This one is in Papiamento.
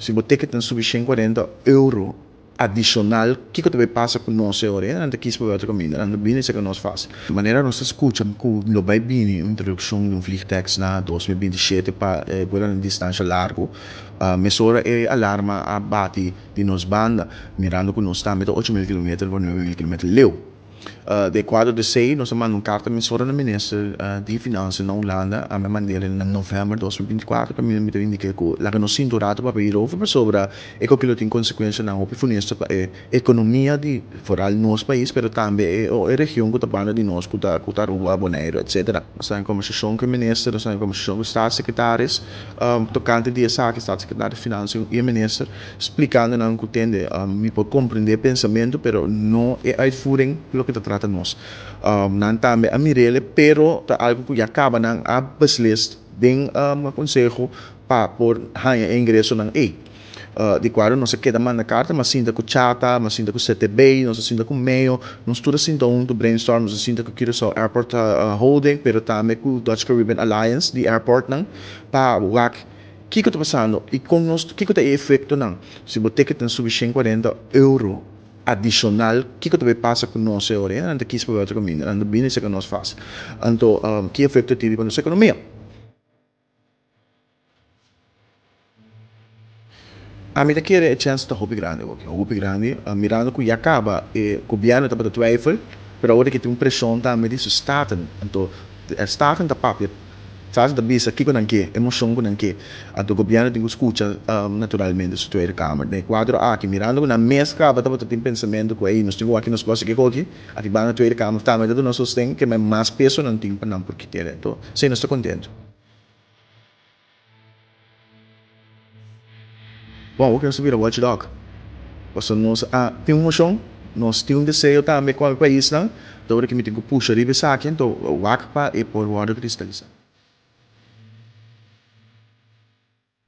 Si bo ticket nan subi 140 euro adishonal, kiko ta bay pasa ku nos e ora? Nan ta kis pa bay otro kaminda, nan ta bini serka nos fásil. Manera nos ta skucha ku lo bay bini un introdukshon di un vliegtax na 2027 pa e vuelonan di distansha largu, mesora e alarma a bati di nos banda, mirando ku nos tambe ta 8000 kilometer pa 9000 kilometer leu. Den kuadro di esei nos a manda un karta mesora na minister di Finansia na Hulanda, ami a mand'el na novèmber 2024 kaminda mi ta indiká ku laga nos sinta un ratu papia hierover pasobra e koki lo tin konsekuensianan hopi funesto pa e ekonomia di foral nos pais pero tambe e region ku ta banda di nos ku ta ku ta Aruba, Boneiru etsetera. Nos ta den kombersashon ku e minister, nos ta den kombersashon ku staatssecretaris tokante di esaki, staatssecretaris di Finansia i e minister. Splikando nan ku tende mi por komprendé e pensamentu pero no e uitvoering loke ta trata nos. Nan tambe a mir'el pero ta algu ku ya kaba nan a beslist den konseho pa por haña e ingresonan ei. Di kuadro nos a keda manda karta, mi a sinta ku Chata, mi a sinta ku CTB, nos a sinta ku Meo, nos tur a sinta huntu brainstorm, nos a sinta ku Curaçao Airport Holding pero tambe ku Dutch Caribbean Alliance di airportnan pa wak Kiko ta pasando i kon nos, kiko ta e efektonan si bo ticket nan subi 140 euro adishonal, kiko ta bay pasa ku nos e ora? Nan ta kis pa bay otro kaminda, nan ta bini serka nos fásil. Anto ki efekto tin riba nos ekonomia? Ami ta kere e chèns ta hopi grandi awor, hopi grandi, mirando ku ya kaba e gobièrnu tabata twijfel, pero awor aki tin un preshon tambe di su staten, anto e staten ta papia. Staten ta bisa kiko nan ke, e moshon ku nan ke. Anto gobièrnu tin ku skucha naturalmente su Tweede Kamer. Den e kuadro aki, mirando ku nan mes kaba tabata tin pensamentu ku ey nos tin ku wak nos kos aki koki, aki banda Tweede Kamer tambe ta duna sosten ke mas peso nan tin pa nan por kitere. Anto si nos ta kontentu. Bon, awor ku nos ta bira watchdog. Pasobra nos a tin un moshon, nos tin un deseo tambe ku e paisnan, ta ora ku mi tin ku pusha riba esaki, anto wak pa e por wòrdu kristalisá.